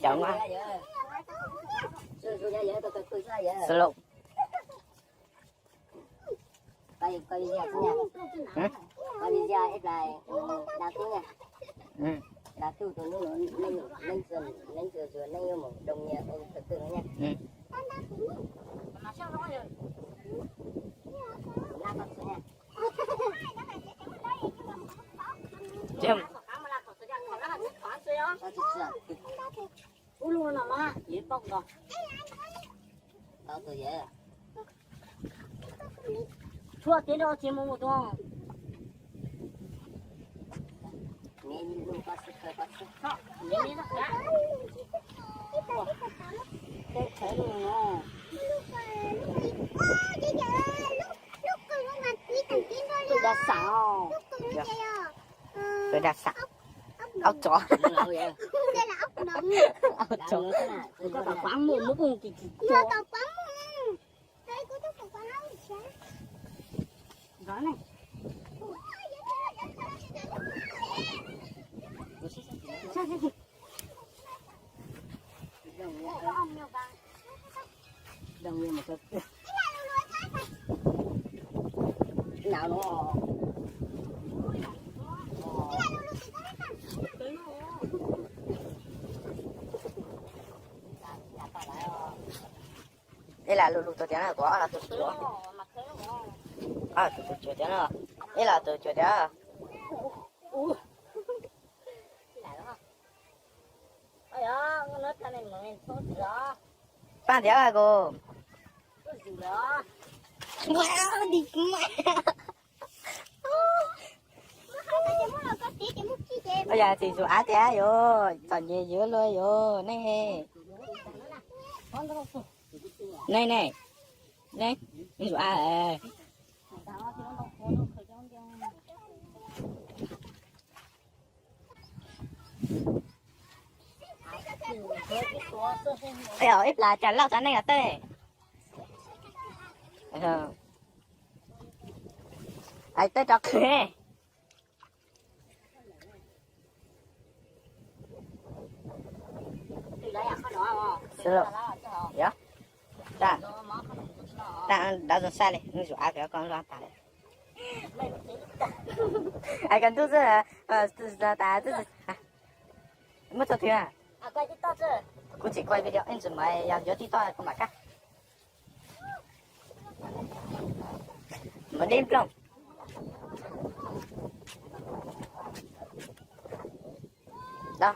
Cov nga slow. Ub, lub no mas yeej pom nkaus. Tshuaj tib rau tsis mus mus tuaj. Tej qhov no. Tus da sam os. Tus da sam. Aub tsov. Aub tsov. Koj tom kuav mus muab poob kim kim tuag. Ib las lug lug tus tias na, kuv ob los tus cuav. Ob tus tus cuav tias na. Ib los tus cuav tias. Paj tias kuv. Yog txiv tus av tias yuav txom nyem yuav luag yuav nej he. Nej ne, nej tus av. Ib plas cas loj tas nej os tej. Hais tej rov qhwv. Yog, dag zoo xaj li, zuj av koj loj tas li. Hais koj ntuj xwb, tas muab txog twg. Kuv tsis kuaj video, ib ntsis mas yog yuav TikTok kuv mam kaj. Mas deb nplooj. No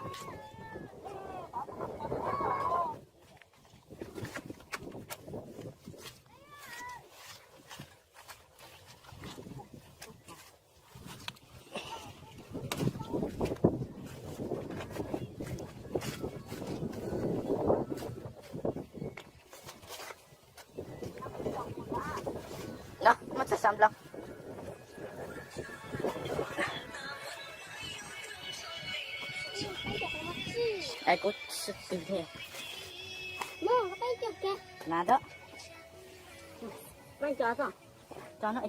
muab txog xav nplooj. Kuv twg thiab. Na, tso no.